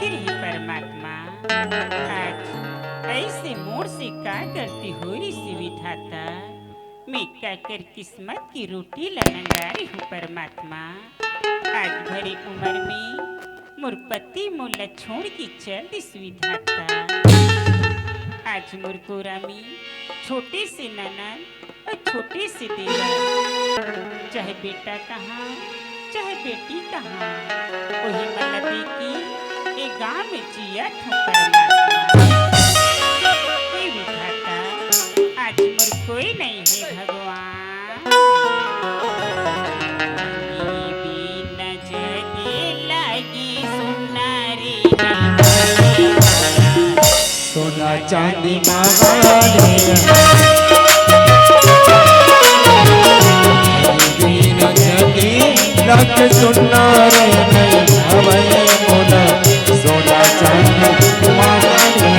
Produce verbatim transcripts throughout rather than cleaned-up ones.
हे परमात्मा, आज ऐसे मोर से का गलती होइस विधाता, मैं काकर किस्मत की रोटी ला नंगारे हूँ परमात्मा। आज भरी उमर में मोर पति मोला छोड़ के चल दिस विधाता। आज मोर कोरा में छोटे से ननद अउ छोटे से देवर, चाहे बेटा कहाँ, चाहे बेटी कहाँ, ओही मन ला देके ए गाँव में जियत हूँ परमात्मा। हे विधाता, आज मोर कोई नहीं हे भगवान। बिन जगे लागी सुन्ना रे नहीं। सोना चांदी मांगा रे, बिन जगे लागी सुन्ना रे नहीं। हवै मोला सोना चांदी मांगा रे।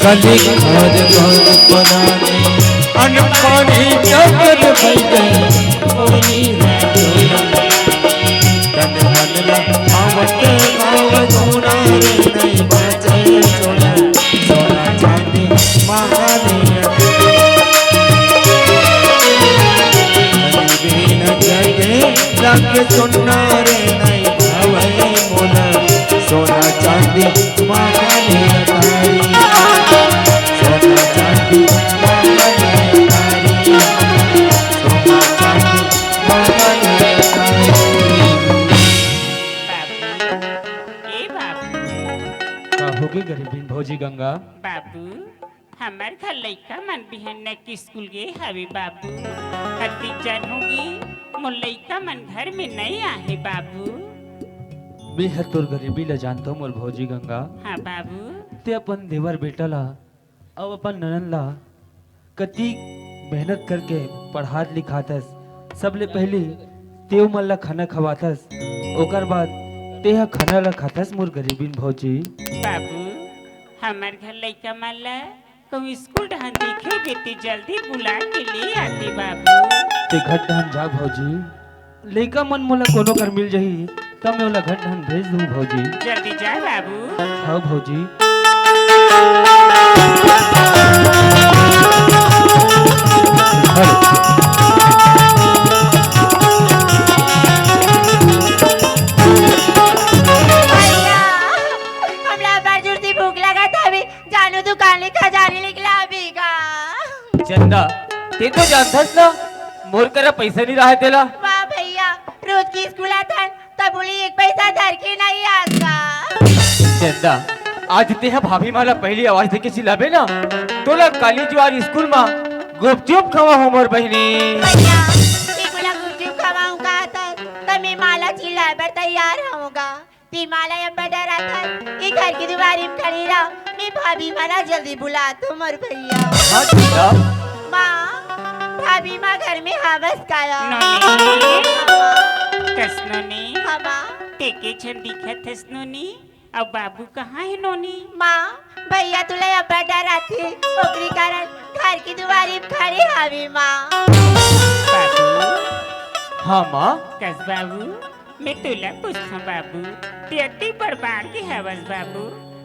गली घर गाँव पुराने, अनपानी जगत भई गई, कोई ना जोड़ा। तन मन ला आवत गाँव दूना रे, नहीं बाचे छोड़ा, सोना चांदी मांगा रे। बिन जगे लागी सुन्ना रे नहीं, हवै मोला सोना चांदी मांगा रे अटारी। सोना चांदी मांगा रे अटारी। सोना चांदी मांगा रे अटारी। बाबू, ए बाबू। का होगे गरीबिन भौजी गंगा? बाबू, हमर घर लइका मन बिहनिया के स्कूल गे हवे बाबू। अतिक झन होगे, मोर लइका मन घर में नइ आहे बाबू। मैं हर तोर गरीबी ला जानथों मोर भौजी गंगा। हाँ बाबू। तें अपन देवर बेटा ला अउ अपन ननद ला कतिक मेहनत करके पढ़ात लिखाथस। सबले पहिली तें ओमन ला खाना खवाथस, ओकर बाद तें ह खाना ला खाथस मोर गरीबिन भौजी। बाबू, हमर घर लइका मन ला कहूँ स्कूल डहन देखे होबे ते जल्दी बुला के ले आते बाबू। तें घर डहन जा भौजी, लइका मन मोला कोनो कर मिल जही, त मैं ओला घर डहन भेज दूँ भौजी। जल्दी जा बाबू। हाँ भौजी। भैया, हमला बड़ जोर से भूख लगत हवे, जानू दुकान ले खजानी निकला बेगा। चंदा, तें तो जानथस ना, मोर करा पइसा नइ राहय तेला। वाह भैया, रोज के स्कूल आथन, तभो ले एक पइसा धर के नइ आस का। चंदा, आज तें ह भाभी माँ ला पहिली आवाज देके चिल्लाबे ना, तोला काली जुवार स्कूल मा गुपचुप खवाहूँ मोर बहिनी। भैया, तें मोला गुपचुप खवाहूँ कहत हस, त मैं माँ ला चिल्लाय बर तैयार हवँव गा। तें माँ ला अब्बड़ डराथस, ए घर के दुवारी म खड़े रह, मैं भाभी माँ ला जल्दी बुलाथों मोर भैया। हाँ, चंदा। माँ, भाभी माँ घर में हवस काया? नोनी, कस नोनी? हाँ, माँ। तें के झन दिखत हस नोनी? अउ बाबू कहाँ हे नोनी? माँ, भैया तोला अब्बड़ डराथे, ओकरे कारण घर के दुवारी म खड़े हवे माँ। बाबू। हाँ, माँ। कस बाबू, मैं तोला पूछथों बाबू, तें अतिक बड़ बाढ़ गे हवस बाबू,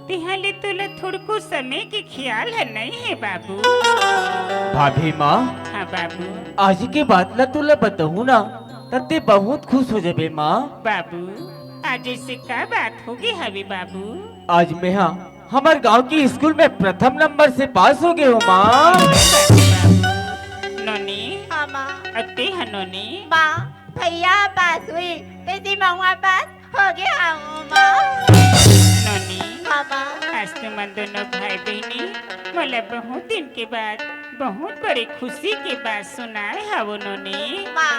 तेहा ले तोला थोड़को समय के खियाल ह नइ हे बाबू। भाभी माँ। हाँ बाबू। आज के बात ला तोला बताहूँ ना, त तें बहुत खुश हो जाबे माँ। बाबू, आज अइसे का बात होगे हवे बाबू? आज मैं हा हमर गांव के स्कूल में प्रथम नंबर से पास होगे हँव माँ। नोनी। हाँ माँ। अउ तें ह नोनी। माँ, भैया पास होइस, तेती महुआ पास होगे हँव माँ। नोनी। हाँ माँ। आज तुमन दोनों भाई बहिनी मोला बहुत दिन के बाद बहुत बड़े खुशी के बात सुनाय हव नोनी। माँ,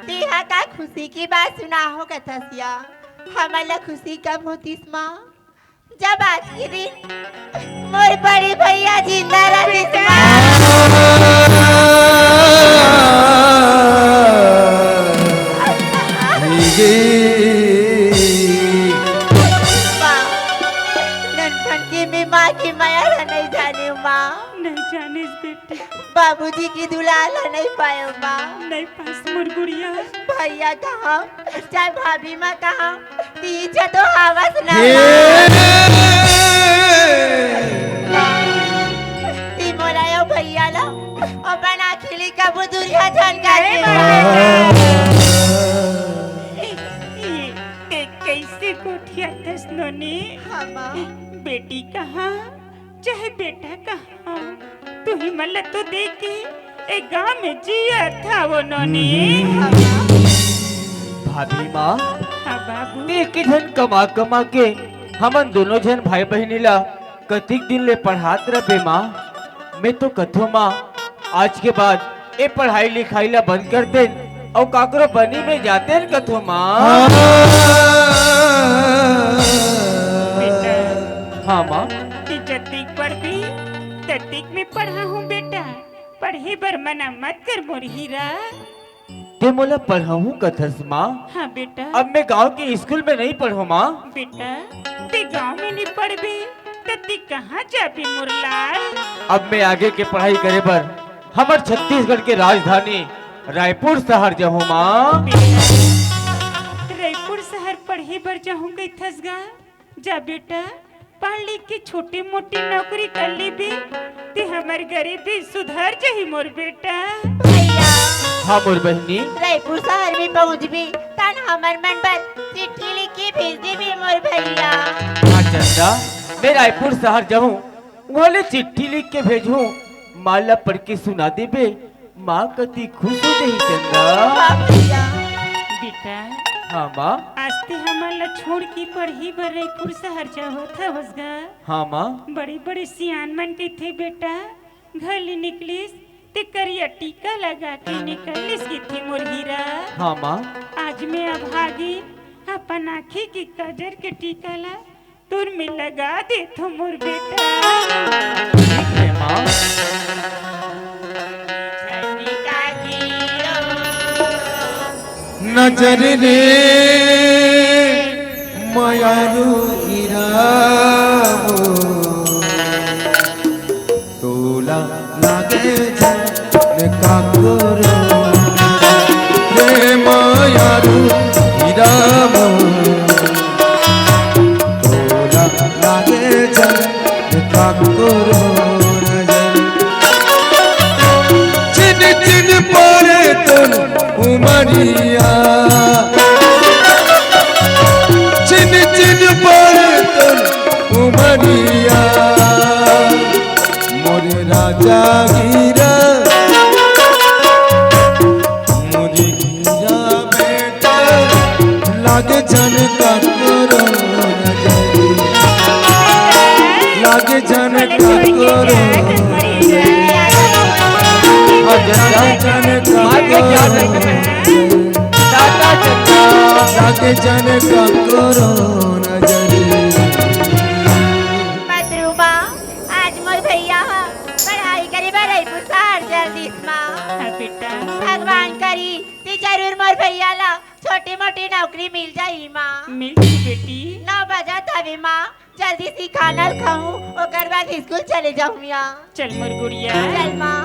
तेहा का खुशी के बात सुनाहूँ कथस या? हमन ला खुशी कब होतिस माँ? जब आज के दिन मोर बड़े भैया जिंदा रहिस जानिस बेटी। बाबूजी के दुलार ला नइ पाएंव माँ। नइ पास मोर गुड़िया। भैया कहाँ, चाहे भाभी माँ कहाँ, तीजा तो हवस ना। हे! ती मोला अउ भैया ला अपन आँखी ले कभू दूरिहा झन कर दे। ए, ए, ते कइसे गोठियाथस नोनी? हाँ, माँ। बेटी कहाँ, चाहे बेटा कहाँ, तुही मन ला तो देख के ए गाँव में जियत हवों नोनी। भाभी माँ, हाँ बाबू। ते के झन कमा कमा के हमन दूनों झन भाई बहिनी ला कतिक दिन ले पढ़ात रबे माँ। मैं तो कथों माँ, आज के बाद ए पढ़ाई लिखाई ला बंद कर देन अउ काकरो बनी में जातेन कथों माँ। बेटा, हाँ माँ। ते जतिक पढ़बे, ततिक में पढ़ाहूँ बेटा। पढ़े बर मना मत कर मोर हीरा। ते मोला पढ़ाहूँ कथस माँ? हाँ बेटा। अब मैं गाँव के स्कूल में नइ पढ़ों माँ। बेटा, ते गाँव में नइ पढ़बे, त ते कहाँ जाबे मोर लाल? अब मैं आगे के पढ़ाई करे बर हमर छत्तीसगढ़ के राजधानी रायपुर शहर जाहूँ माँ। बेटा, रायपुर शहर पढ़े बर जाहूँ कहिथस गा? जा बेटा, पढ़ लिख के छोटी मोटी नौकरी कर लेबे, ते हमर गरीबी सुधर जही मोर बेटा। भैया। हाँ मोर बहिनी। रायपुर शहर में पहुँचबे, तहन हमर मन बर चिट्ठी लिख के भेज देबे मोर भैया। हाँ चंदा, मैं रायपुर शहर जाहूँ, उहाँ ले चिट्ठी लिख के भेजहूँ, माँ ला पढ़ के सुना देबे, माँ कति खुश हो जही चंदा। हाँ भैया। बेटा, हाँ माँ। आज ते हमन ला छोड़ के पढ़े बर रायपुर शहर जावत हवस गा। हाँ माँ। बड़े बड़े सियान मन कहिथे बेटा, घर ले निकलिस ते करिया टीका लगा के निकलिस कहिथे मोर हीरा। हाँ माँ। आज मैं अभागिन अपन आँखी के काजर के टीका ला तोर में लगा देथों मोर बेटा। ठीक हे माँ। नजर रे मयारू हीरा वो, तोला लागे झन काकरो रे मयारू हीरा वो, तोला लागे झन काकरो नजर। छिन छिन परे तोर उमरिया, छिन छिन परे तोर उमरिया। मोर राजा हीरा, मोर हीरा बेटा, लागे झन काकरो नजर, लागे झन काकरो, लागे झन काकरो, लागे झन काकरो नजर। मत रो माँ, आज मोर भैया ह पढ़ाई करे बर रायपुर शहर चल दिस माँ। हाँ बेटा। भगवान करी ते जरूर मोर भैया ला छोटी मोटी नौकरी मिल जाही माँ। मिल जाही बेटी। नौ बजत हवे माँ, जल्दी से खाना ल खाहूँ, ओकर बाद स्कूल चले जाहूँ माँ। चल मोर गुड़िया। चल माँ।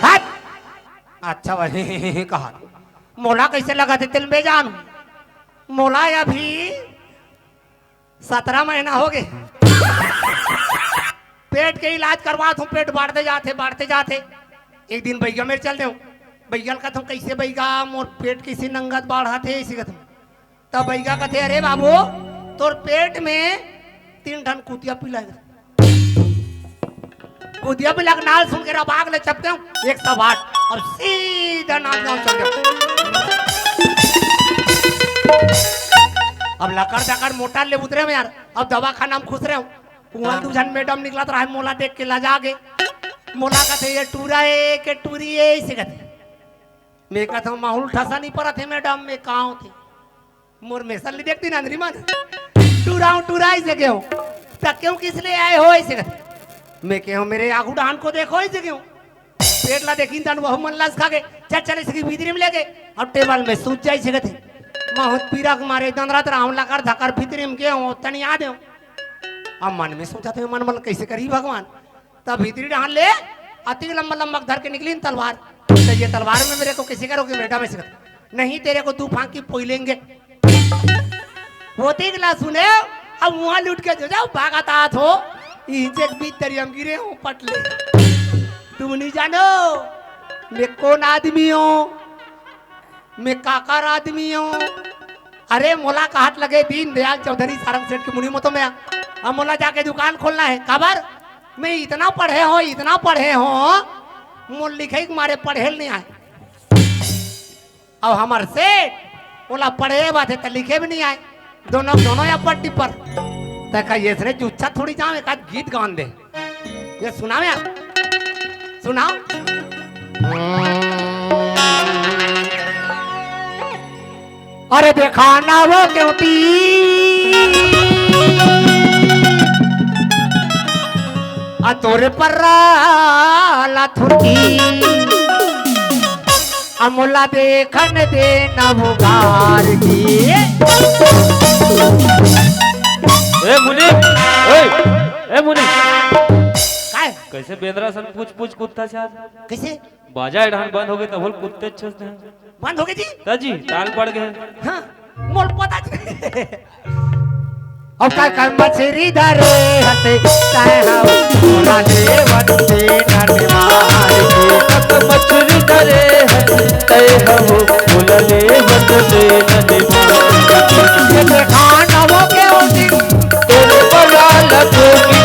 हट! अच्छा भाई, कहा मोला कइसे लगथे तेला मैं जानहूँ। मोला अभी सतरा महीना होगे। पेट के इलाज करवात हूँ, पेट बाढ़ते जाथे, बाढ़ते जाथे। एक दिन बइगा मेर चल देहूँ। बइगा ल कथों, "कइसे बइगा, मोर पेट कइसे नंगत बाढ़त हे?" अइसे कथों। तब बइगा कथे, "अरे बाबू, तोर पेट में तीन ठन कुतिया पिला हे।" कुतिया पिला के नाल सुन के रबाग ले चपके हूँ, एक सौ आठ। अब सीधा नांदगांव चल देहूँ। अब लकड़ दकड़ मोटर ले उतरे हूँ यार, अब दवाखाना में खुसरे हूँ। उहाँ दू झन मैडम निकलत रहे, मोला देख के लजा गे। मोला कथे, "ये टूरा ए के टूरी ए?" अइसे कथे। मैं कथंव, "माहूल ठसा नहीं परत हे मैडम, मैं का होथे?" मोर मेसन ल देखतिस ना अंदरी मन, "टूरा हूँ, टूरा," अइसे केहेंव। "त केहेंव किस ले आए हो?" अइसे कथे। मैं केहेंव, "मेरे आगू डाहन को देखो," अइसे केहेंव। पेट ला देखिन तहान वहू मन लसका गे, "चल, चल, इसकी भीतरी में ले गे, अब टेबल में सूत जाए," अइसे कथे। महूँ त पीरा के मारे दंदरत रहा हूँ, लकर धकर भीतरी में गेंव, तनिया देंव। अब मन में सोचत हंव, मन मन कइसे करही भगवान। तब भीतरी डाहन ले अतिक लंबा लंबा धर के निकलिन तलवार। "तो ये तलवार में मेरे को कैसे करोगे मैडम?" अइसे कथे। "नहीं, तेरे को दू फांक की पोई लेंगे।" ओतिक ला सुनेंव, अब उहाँ लुट के जो जाओ, भागत आत हंव, इही चेक बीच दरिया में गिरे हंव पटले। तुम नहीं जानो, मैं कौन आदमी हंव, मैं काकर आदमी हंव। अरे, मोला कहत लगे दीनदयाल चौधरी सारंग सेठ के मुड़ी म तो मैं, अब मोला जाके दुकान खोलना हे। काबर? मैं इतना पढ़े हंव, इतना पढ़े हंव, मोर लिखे के मारे पढ़े ल नहीं आय। अउ हमर सेठ, ओला पढ़े बात हे त लिखे भी नहीं आय। दोनों, दोनों या पट्टी पर। त का ये इसने जुच्छा थोड़ी जावे, का गीत गान दे। ये सुनावे आप? सुनाओ। अरे देखा ना वो क्यों टी, आ तोरे पर ला थुकी। अमोला देखन दे न उगार के। ए मुनीम, ए, ए मुनीम। काय? कैसे बेंदरा सन पूछ पूछ कुत्ता चार? कैसे? बाजा एढ़ान बंद हो गए तब बोल कुत्ते अच्छे से। बंद हो गए जी? ता जी, ताल पड़ गए। हाँ, मोल पता जी। अब का कर मछरी धरे हते, तय हम बोला देवन से नन मार के। अब मछरी धरे हते, तय हम बोला देवन से नन मार के। ये देखा ना वो के उठी, तोरे बला लटोगी।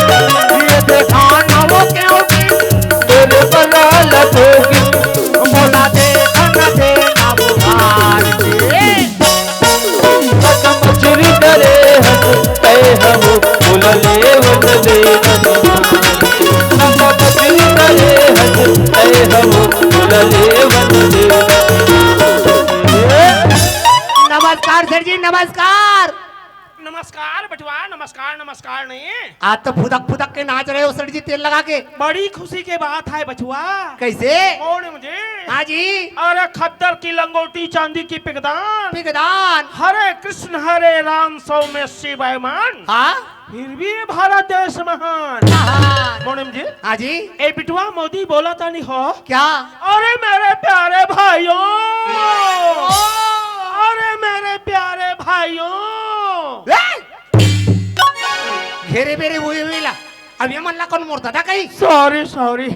ये देखा ना वो के उठी, तोरे बला लटोगी। बोला दे, खाना दे, ना वो मार के। मछरी करे हन, तय हम बोलले वंदे नमः। मछरी करे हन, तय हम बोलले वंदे नमः। नमस्कार सेठ जी, नमस्कार। नमस्कार बचवा, नमस्कार, नमस्कार नहीं। आज तो फुदक फुदक के नाच रहे हो सेठ जी, तेल लगा के। बड़ी खुशी के बात है बचवा। कैसे? कौन है मुझे? हाँ जी। अरे खद्दर की लंगोटी, चांदी की पिगदान। पिगदान। हरे कृष्ण हरे राम सौ में शिव मान। हाँ। फिर भी ये भारत देश महान। महान। मोनिम जी। हाँ जी। ए बिटवा मोदी बोला तानी हो। क्या? अरे मेरे प्यारे भाइयों, ओ। अरे मेरे प्यारे भाइयों। ए! घेरे बेरे हुए हुए ला। अब ये मन ला कौन मोर दादा कही? Sorry, sorry.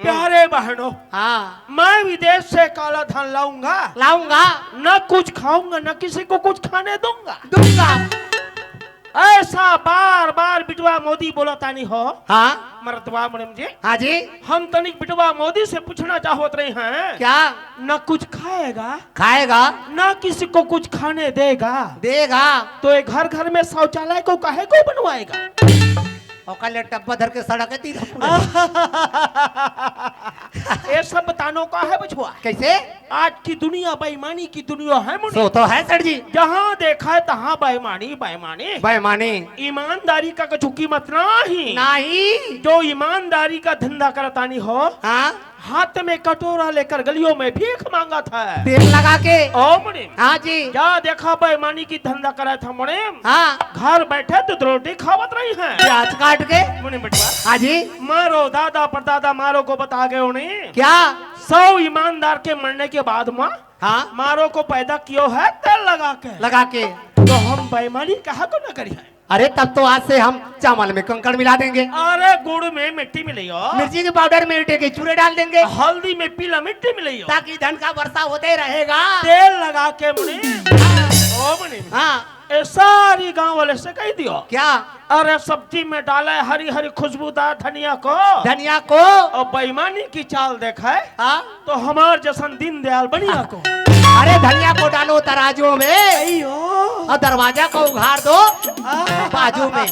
प्यारे बहनों, हाँ। मैं विदेश से काला धन लाऊंगा। लाऊंगा। न कुछ खाऊंगा, न किसी को कुछ खाने दूंगा। दूंगा। ऐसा बार बार बिटवा मोदी बोला तानी हो। हाँ। मरदवा मोनिम जी। हाँ जी। हम तनिक बिटवा मोदी से पूछना चाहत रहे हैं। क्या? न कुछ खाएगा। खाएगा। न किसी को कुछ खाने देगा। देगा। तो ये घर घर में शौचालय को काहे को बनवाएगा? ओकर ले डब्बा धर के सड़क के तीर। ये सब बतानो का है बचवा? कैसे? आज की दुनिया बेईमानी की दुनिया है मुनि। सो तो है सेठ जी। जहाँ देखा है तहाँ बेईमानी, बेईमानी। बेईमानी। ईमानदारी का कछु कीमत नहीं। नहीं। जो ईमानदारी का धंधा करतानी हो, हाँ। हाथ में कटोरा लेकर गलियों में भीख मांगत है। तेल लगा के। ओ मुनि। हाँ जी। जहाँ देखा बेईमानी की धंधा करे था मुनि। हाँ। घर बैठे दूध रोटी खावत रही है। प्याज काट के। मुनि बचवा। हाँ जी। मारो दादा परदादा मारो को बता गए उन्हें। क्या? सौ ईमानदार के मरने के बाद माँ हाँ। मारो को पैदा कियो है तेल लगा के। लगा के। तो हम बेईमानी कहाँ को न करी है? अरे तब तो आज से हम चावल में कंकड़ मिला देंगे। अरे गुड़ में मिट्टी मिलाइयो। मिर्ची के पाउडर में ईंटे के चूरे डाल देंगे। हल्दी में पीला मिट्टी मिलाइयो। ताकि धन का वर्षा होते रहेगा। तेल लगा के मुनि। ओ मुनि। हाँ। ए सारी गांव वाले से कह दियो। क्या? अरे सब्जी में डाले हरी हरी खुशबूदार धनिया को। धनिया को। और बेईमानी की चाल देखाए। हाँ। तो हमार जैसन दीनदयाल बनिया को। अरे धनिया को डालो तराजू में। अयो। और दरवाजा को उघार दो। हाँ। बाजू में।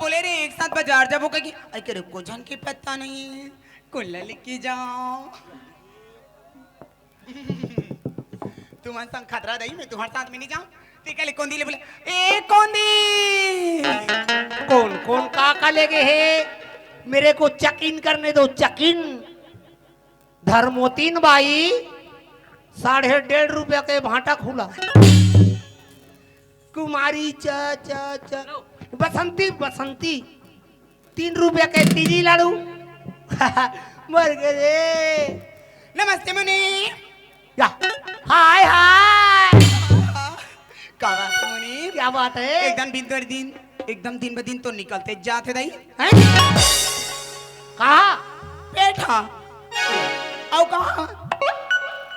बोले रे, एक साथ बाजार जाबो कहिके, अई के रुको झन के पता नहीं है, कुल्ला लेके जाओ। तुमन संग खतरा दई, मैं तुम्हारे साथ में नहीं जाऊं। ते कहले कोंदी ले बोले, ए कोंदी। कौन कौन का का लेगे हे? मेरे को चेक इन करने दो, चेक इन। धर्मोतीन बाई, साढ़े डेढ़ रुपया के भाटा खुला। कुमारी चा चा चा, बसंती बसंती, तीन रुपया के तीली लाड़ू। मर गए रे। नमस्ते मुनि। या, हाय हाय। का बात है मुनि? क्या बात है? एकदम दिन बर दिन, एकदम दिन ब दिन तो निकलते जात हे दाई। हैं? कहा? पेठा। अउ कहा?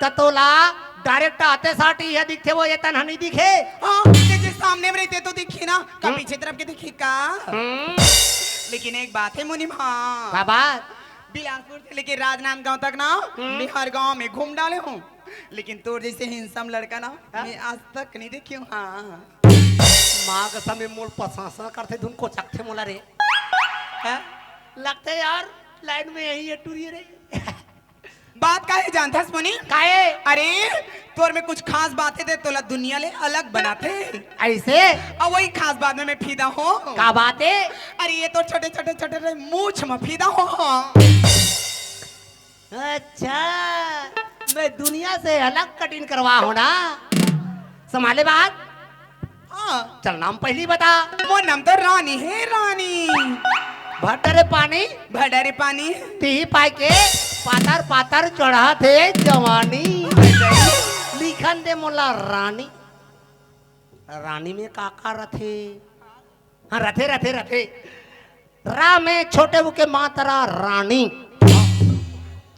त तोला डायरेक्ट आते साटी ये दिखथे, वो ये तनहा नहीं दिखे? हाँ, ते जे सामने में रहिथे तो दिखे ना, का हम्म। पीछे तरफ के दिखे का? हम्म। लेकिन एक बात है मुनि भाई। का बात? बिलासपुर से लेके राजनांदगांव तक ना, हम्म। मैं हर गांव में घूम डाले हूँ, लेकिन तोर जैसे हैंडसम लड़का ना, हाँ? मैं आज तक नहीं देखे हूँ। हाँ। माँ कसम, मोला पसंद करथे, धुन कोचकथे मोला रे। हाँ? लगथे यार, लाइन में यही है टूरी रे। बात काहे जानथस मुनि? काहे? अरे, तोर में कुछ खास बात हे ते तोला दुनिया ले अलग बनाथे। ऐसे? अउ वही खास बात में मैं फिदा हूँ। का बात हे? अरे, ये तो छोटे छोटे छोटे रे मूछ में फिदा हूँ। अच्छा, मैं दुनिया से अलग कटिंग करवा हूँ ना, संभाले बात। हाँ। चल नाम पहली बता। मोर नाम तो रानी हे, रानी। भट्टा रे पानी। भट्टा रे पानी। तिही पाई के पातर पातर चढ़ाथे जवानी। लिखन दे मोला रानी। रानी में का का रथे? हाँ, रथे, रथे, रथे। रा में छोटे ऊ के मात्रा रानी।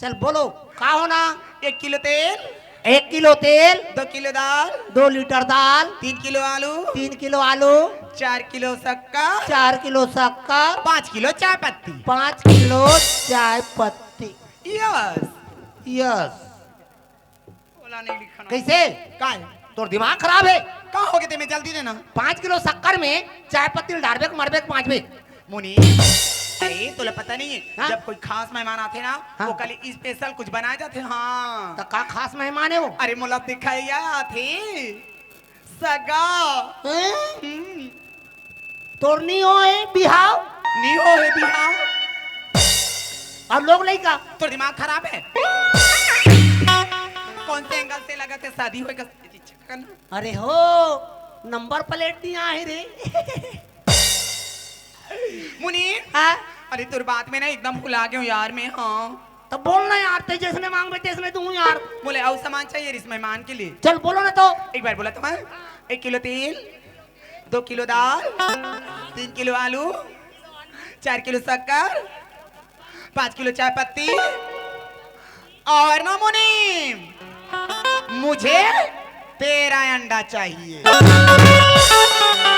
चल बोलो, का होना? एक किलो तेल। एक किलो तेल। दो किलो दाल। दो लीटर दाल। तीन किलो आलू। तीन किलो आलू। चार किलो शक्कर। चार किलो शक्कर। पाँच किलो चाय पत्ती। पाँच किलो चाय पत्ती। यस। यस। ओला नहीं लिखना। कैसे? काय? तोर दिमाग खराब हे? का हो गे ते में जल्दी देना। पाँच किलो शक्कर में चाय पत्ती ल डारबे के मरबे के पाँच बे। मुनि, अरे तोला पता नहीं है, हाँ? जब कोई खास मेहमान आथे ना, हाँ। ओकर लिए स्पेशल कुछ बनाए जाथे। हाँ। त का खास मेहमान हे वो? अरे मोला दिखाया आथे। सगा। हैं? हम्म। तोर नी होय बिहाव? नी होय बिहाव। अउ लोग लइका? तोर दिमाग खराब हे? कौन से एंगल से लगथे शादी होय का? अरे हो, नंबर प्लेट नी आहे रे। मुनि, हाँ? अरे तोर बात में ना एकदम भुला गेंव यार मैं, हाँ। त बोल ना यार, ते जैसने मांगबे तैसने दूँ यार। बोले अउ सामान चाहिए इस मेहमान के लिए। चल बोलो ना तो। एक बार बोला तो मैं, एक किलो तेल, दो किलो दाल, तीन किलो आलू, चार किलो शक्कर, पाँच किलो चाय पत्ती और ना मुनि, मुझे तेरह अंडा चाहिए।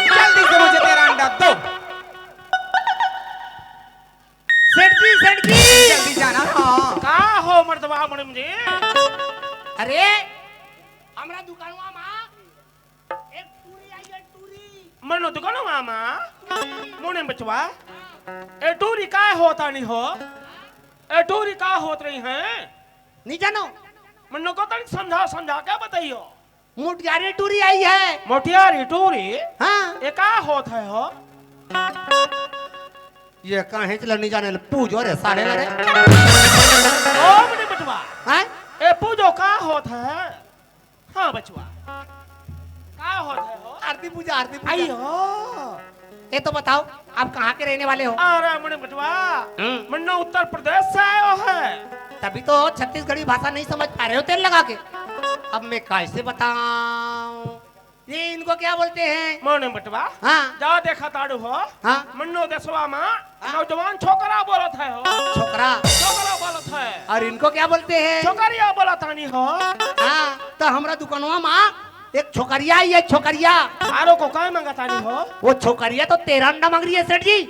जल्दी से मुझे तेरह अंडा दो। सेठ जी, सेठ जी। जल्दी जाना, हाँ। का हो मर्दवा बड़े मुझे? अरे, हमरा दुकानवा मा एक टूरी आई है, टूरी। मनो दुकानवा मा? मोने बचवा। ए टूरी का होत आनी हो? ए टूरी का होत रही है? नहीं जानो। मनो को तनिक समझा, समझा के बताइयो। मोटियारी टूरी आई है। मोटियारी टूरी? हाँ। ए का होत है हो? ये काहे चला नहीं जाने ले, पूजो रे साले ला रे। ओ मने बचवा। हैं? ए पूजो का होत है? हाँ बचवा। का होत है हो? आरती पूजा, आरती पूजा। आई हो। ये तो बताओ, आप कहाँ के रहने वाले हो? अरे मने बचवा, हम्म। मन्नो उत्तर प्रदेश से आयो है। तभी तो छत्तीसगढ़ी भाषा नहीं समझ पा रहे हो तेल लगा के। अब मैं कैसे बताऊं? ये इनको क्या बोलते हैं? मने बचवा। हाँ। जा देखा ताड़ू हो। हाँ। मन्नो देशवा मा हाँ। नौजवान छोकरा बोलत है हो। छोकरा। छोकरा बोलत है। और इनको क्या बोलते हैं? छोकरिया बोलत आनी हो। हाँ, तो हमरा दुकानवा मा एक छोकरिया आई है, छोकरिया। आरो को काय मांगत आनी हो? वो छोकरिया तो तेरह अंडा मांग रही है सेठ जी।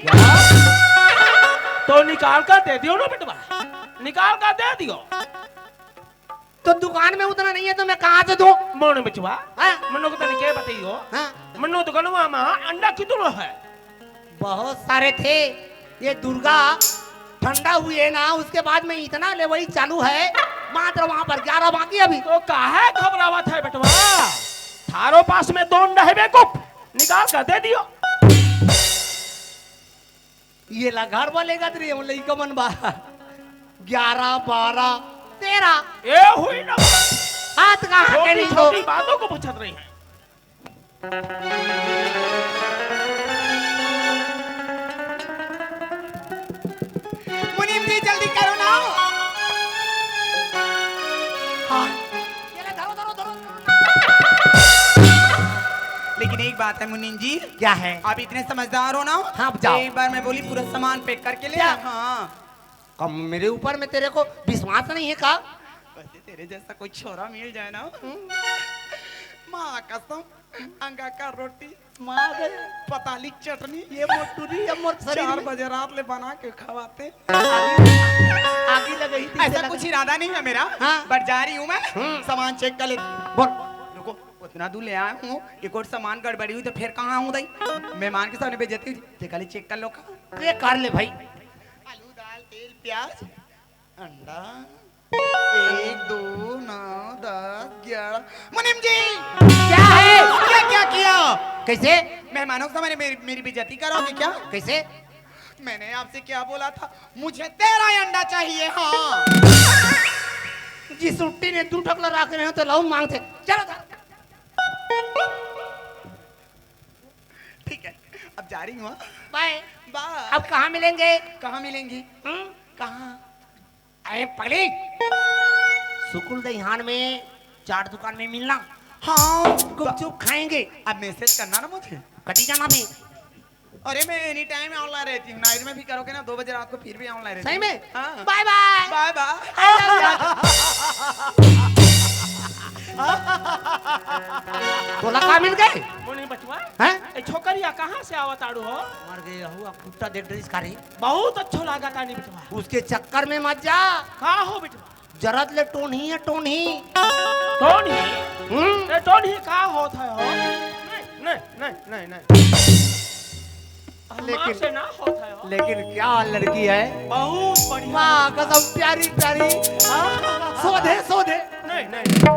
तो निकाल कर दे दियो ना बेटवा, निकाल कर दे दियो। तो दुकान में उतना नहीं है तो मैं कहाँ से दूं? मोने बचवा, हाँ? मन्नो को तने के बताइयो? हाँ। मन्नो दुकानवा मा अंडा कितनो है? बहुत सारे थे। ये दुर्गा ठंडा हुई है ना, उसके बाद में इतना लेवई चालू है, मात्र वहां पर ग्यारह बाकी अभी। तो काहे घबरावत है बेटवा? थारो पास में दोंड है बेवकूफ, निकाल कर दे दियो। ये ला घर वाले गत रही हम लइका मन बा। ग्यारह, बारह, तेरह। ए हुई ना। हाथ कहाँ के छोटी नहीं दो। छोटी बातों को पूछत रही है। मुनीम जी, जल्दी करो ना। हाँ। ये ले, धरो, धरो, धरो। लेकिन एक बात है मुनीम जी। क्या है? आप इतने समझदार हो ना। हाँ, अब जाओ। एक बार मैं बोली, पूरा सामान पैक करके ले क्या? आओ। हाँ। कम मेरे ऊपर में तेरे को विश्वास नहीं है का? वैसे तेरे जैसा कोई छोरा मिल जाए ना। माँ कसम, अंगा का रोटी, माँ रे, पताली चटनी, ये मोटूरी, ये मोर शरीर चार में बजे रात ले बना के खवाते। आगी, आगी लगाई थी ऐसा तेरा कुछ का। इरादा नहीं है मेरा, हाँ। But जा रही हूँ मैं, हम्म। सामान चेक कर लेती हूँ। बोल। रुको, उतना दूर ले आया हूँ, एक और सामान गड़बड़ी हुई तो फिर कहाँ आऊँ दाई? मेहमान के सामने बेइज्जती हुई, ते खाली चेक कर लो का। ये कर ले भाई। आलू, दाल, तेल, प्याज, अंडा। एक, दो, नौ, दस, ग्यारह। मुनीम जी! क्या है? क्या, क्या किया? कैसे? मेहमानों के सामने मेरी, मेरी बेइज्जती करोगे क्या? कैसे? मैंने आपसे क्या बोला था? मुझे तेरह अंडा चाहिए, हाँ। जिस उट्टी ने दू ठकला राखे रहे हो तो लाओ मांगते। चलो, चलो। ठीक है, अब जा रही हूँ, हाँ? बाय। बाय। अब कहाँ मिलेंगे? कहाँ मिलेंगे? हम्म? कहाँ? अरे पगली, सुकुल दहियान में चाट दुकान में मिलना। हाँ। गुपचुप खाएंगे। अब मैसेज करना ना मुझे। कटी जाना भी। अरे मैं एनी टाइम ऑनलाइन रहती हूँ, नाइट में भी करोगे ना दो बजे रात को फिर भी ऑनलाइन रहती सही हूँ। में? हाँ। बाय बाय। बाय बाय। I love you। तोला का मिल गए? मुनीम बचवा। हैं? ए छोकरिया कहाँ से आवत आड़ू हो? मर गए हो, अब कुत्ता देख ड्रेस का रही। बहुत अच्छो लागत आनी बचवा। उसके चक्कर में मत जा। का हो बचवा? जरत ले टोनही है, टोनही। टोनही? हम्म। ए, टोनही का होत है हो? नहीं, नहीं, नहीं, नहीं, नहीं। हम लेकिन, आपसे ना होत है हो। लेकिन क्या लड़की है? बहुत बढ़िया। माँ कसम, प्यारी, प्यारी। हाँ। सोधे, सोधे। नहीं, नहीं, नहीं।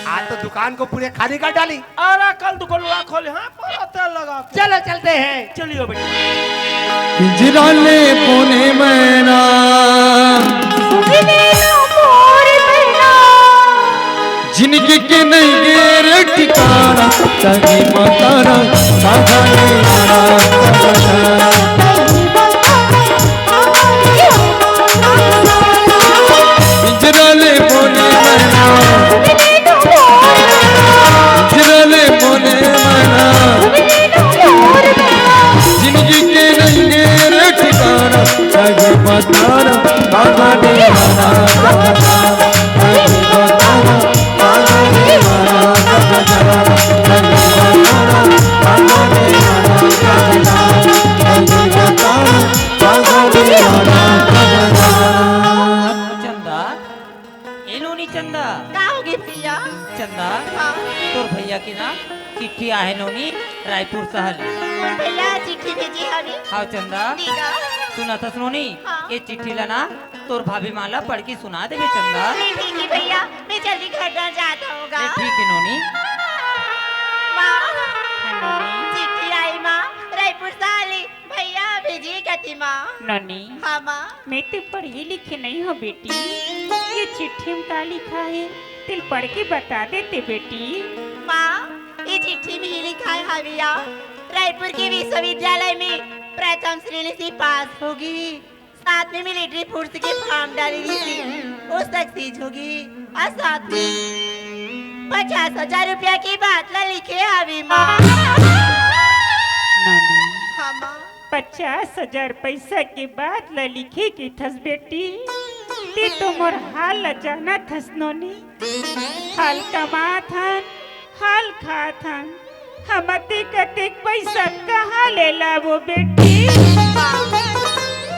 आज तो दुकान को पूरे खाली कर डाली। अरे कल दुकान ला खोले, हाँ, पूरा तेल लगा के। चलो चलते हैं। चलियो बेटा। पिंजरा ले बोने मैना। सुन ले लो मोर मैना। जिंदगी के नहीं गेर ठिकाना, तनी मतारा, साधा नहीं मारा। पिंजरा ले बोने मैना। पिंजरा ले बोने मैना। जिंदगी के नहीं गेर ठिकाना, सही बताना, बाबा ने आना, सही बताना, बाबा ने आना, सही बताना, बाबा ने आना, सही बताना, बाबा ने आना। चंदा, ए नोनी चंदा। का होगे भैया? चंदा, हाँ। तोर भैया के ना चिट्ठी आहे नोनी, रायपुर सहर ले। मोर भैया चिट्ठी भेजे हवे। हाँ चंदा। ठीक है। सुनत हस नोनी, हाँ। ए चिट्ठी ला ना तोर भाभी माँ ला पढ़ के सुना देबे चंदा। नहीं, ठीक है भैया, मैं जल्दी घर ना जात हूँ गा। ए, ठीक है नोनी। माँ, हाँ नोनी। चिट्ठी आई माँ, रायपुर सहर ले। भैया भेजे कति माँ। नोनी। हाँ माँ। मैं तो पढ़े लिखे नहीं हो बेटी, ये चिट्ठी में का लिखा है, तेल पढ़ के बता देते बेटी। माँ, ये चिट्ठी में ही लिखा है हविया, रायपुर के विश्वविद्यालय में प्रथम श्रेणी से पास होगे, साथ में मिलिट्री फोर्स के फॉर्म डाले रहिसे, वो सक्सेस होगे, और साथ में पचास हजार रुपया के बात ला लिखे हवे माँ। नोनी। हाँ माँ। पचास हजार पैसा के बात ला लिखे के थस बेटी, ते तो मोर हाल ला जानत हस नोनी। हाल कमात हन, हाल खात हन, हम अतेक अतेक पैसा कहाँ ले लाबो बेटी? माँ,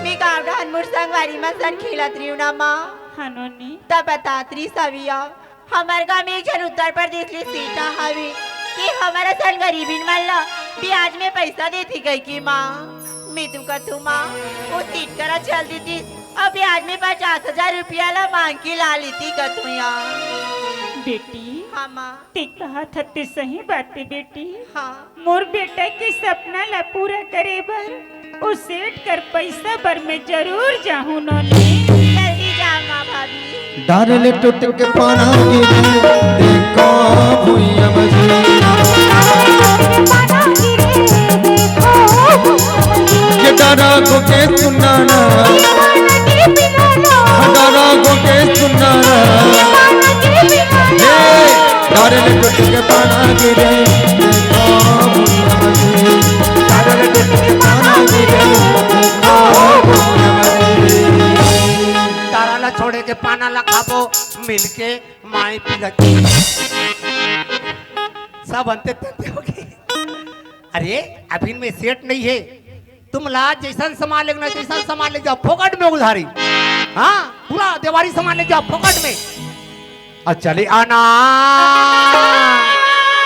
मैं गाँव डहन मोर संगवारी मन सन खेलत रहियो ना माँ। हाँ नोनी। तब बतात रहिस हविया, हमर गाँव में एक झन उत्तर प्रदेश ले सेठ हवे, कि हमर असन गरीबिन मन ला ब्याज में पइसा देती कहिके माँ। मैं तो कथूँ माँ, वो सेठ करा चल देतिस अउ ब्याज में पचास हजार रुपया ला मांग के ला लेती कथूँ यार। बेटी, हाँ माँ। ते कहत हस ते सही बात हे बेटी। हाँ। मोर बेटा के सपना ला पूरा करे बर ओ सेठ कर पइसा बर मैं जरूर जाहूं नोनी। जल्दी जा माँ भाभी। डारे ले टूट के पाना गिरे, देखो भुइयां बजी। ये डारा को के सुनाना, डारा को के सुनाना। ये डारे ले टूट के पाना गिरे, देखो भुइयां बजी। डारे ले टूट के पाना गिरे, देखो भुइयां बजी। डारा ला छोड़े के पाना ला खाबो मिलके माई पिला। सब अंते तंते हो गए। अरे, अभी में सेठ नहीं है, तुम ला जैसन सामान लेना, जैसन सामान ले जाओ, फोकट में उधारी। हाँ, पूरा देवारी सामान ले जाओ, फोकट में। और चले आना,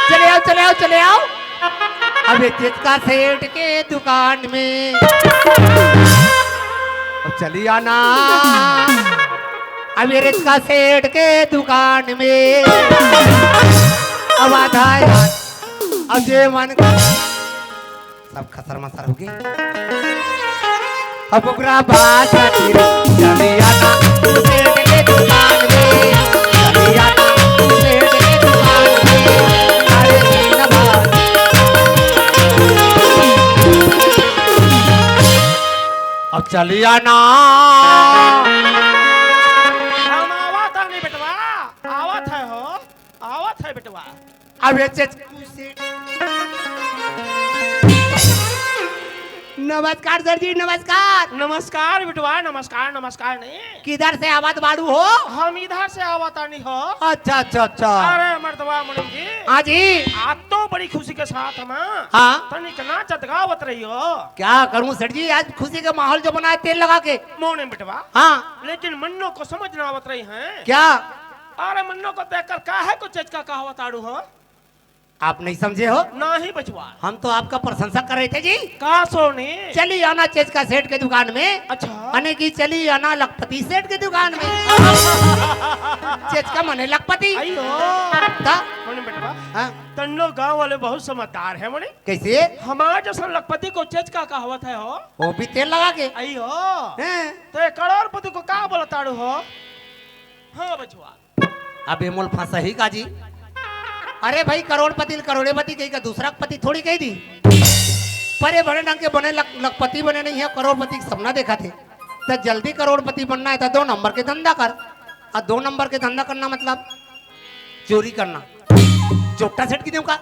चले आओ, चले आओ, चले आओ। अबे चिचका सेठ के दुकान में, अब चली आना। अबे चिचका सेठ के दुकान में, अब आधा यार, अब जे मन कर। सब खसर मसर हो गए। अब ओकरा बात खातिर चली आना सेठ के दुकान में, चली आना सेठ के दुकान में। अरे दीन बात। अब चली आना। हम आवत हनी बेटवा, आवत है हो, आवत है बेटवा। अब ये चेच-, नमस्कार सर जी, नमस्कार। नमस्कार बिटवा, नमस्कार, नमस्कार नहीं। किधर से आवत बाड़ू हो? हम इधर से आवत आनी हो। अच्छा, अच्छा, अच्छा। अरे मर्दवा मुनीम जी। हाँ जी। आज तो बड़ी खुशी के साथ हम हाँ। तनिक नाचत गावत रही हो। क्या करूं सेठ जी, आज खुशी का माहौल जो बना है तेल लगा के। मोने बिटवा। हाँ। लेकिन मन्नो को समझ ना आवत रही है। क्या? अरे मन्नो को देखकर काहे को चेचका कहावत आड़ू हो? आप नहीं समझे हो? नहीं बचवा। हम तो आपका प्रशंसा कर रहे थे जी। का सोने? चली आना चेचका सेठ के दुकान में। अच्छा। अने की चली आना लखपति सेठ के दुकान में। चेचका मने लखपति। अयो। ता? मने बेटवा। हाँ। तन्नो गांव वाले बहुत समझदार है मने। कैसे? हमारे जैसा लखपति को चेचका कहावत है हो। वो भी तेल लगा के। अयो। हैं? तो ये करोड़पति को का बोलत आड़ू हो? हाँ बचवा। अबे मोल फंसही का जी। अरे भाई, करोड़पति ल करोड़ेपति कही का, दूसरा के पति थोड़ी कही दी। परे बने ढंग के बने लख-, लखपति बने नहीं है, करोड़पति के सपना देखा थे। त जल्दी करोड़पति बनना है त दो नंबर के धंधा कर, और दो नंबर के धंधा करना मतलब चोरी करना। चोट्टा सेठ की देऊ का?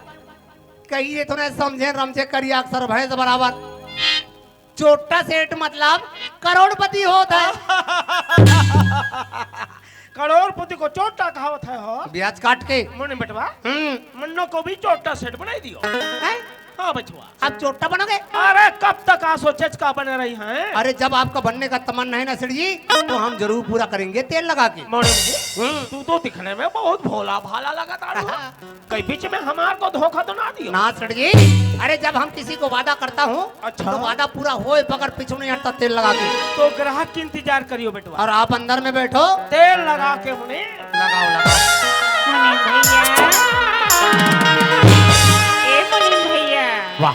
कही ये तो ना समझे रमझे करिया अक्सर भैंस बराबर। चोट्टा सेठ मतलब करोड़पति होत है। करोड़पति को चोट्टा कहावत है हो। ब्याज काट के। मुने बेटवा। हम्म। मन्नो को भी चोट्टा सेठ बनाई दियो। हैं? हाँ बचवा। अब चोट्टा बनोगे? अरे कब तक आसो चेचका बने रही हैं? अरे जब आपका बनने का तमन्ना है ना सेठ जी, तो हम जरूर पूरा करेंगे तेल लगा के। मोने जी, हम्म। तू तो दिखने में बहुत भोला भाला लगा तारू। कहीं बीच में हमार को धोखा तो ना दियो? ना सेठ जी, अरे जब हम किसी को वादा करता हूँ, अच्छा। तो वादा पूरा होए बगैर पीछू नहीं हटता तेल लगा के। तो ग्राहक की इंतजार करियो बेटवा। और आप अंदर में बैठो। तेल लगा के उन्हें लगाओ, लगाओ। मुनीम भैया, ए मुनीम भैया। वाह,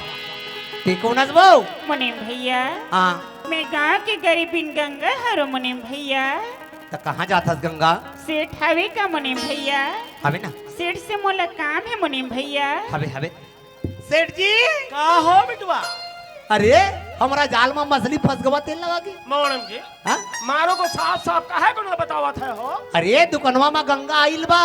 ठीक हो नजबो? मुनीम भैया, हाँ। मैं गांव के गरीबिन गंगा हरो मुनीम भैया। त कहाँ जाथस गंगा? सेठ हवे का मुनीम भैया? हवे ना। सेठ से मोला काम है मुनीम भैया। हवे, हवे। सेठ जी। का हो बिटवा? अरे, हमरा जाल में मछली फंस गवा तेल लगा के। मोड़म जी। हाँ? मारो को साफ साफ काहे को ना बतावत है हो? अरे, दुकनवा में गंगा आइल बा।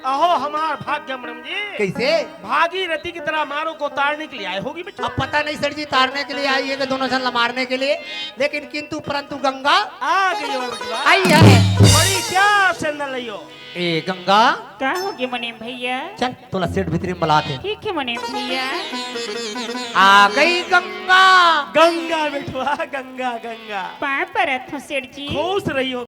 अहो हमार भाग्य मड़म जी। कैसे? भागीरथी की तरह मारो को तारने के लिए आए होगी बेटा। अब पता नहीं सेठ जी तारने के लिए आई है कि दोनों झन ला मारने के लिए, लेकिन किंतु परंतु गंगा आ गई हो बेटा। आई है। बड़ी क्या सेंदल लियो। ए गंगा। का होगे मुनीम भैया? चल तोला सेठ भीतरी में बुलात है। ठीक है मुनीम भैया। आ गई गंगा। गंगा बेटवा गंगा गंगा। पाँव परत हूँ सेठ जी। खुश रहियो।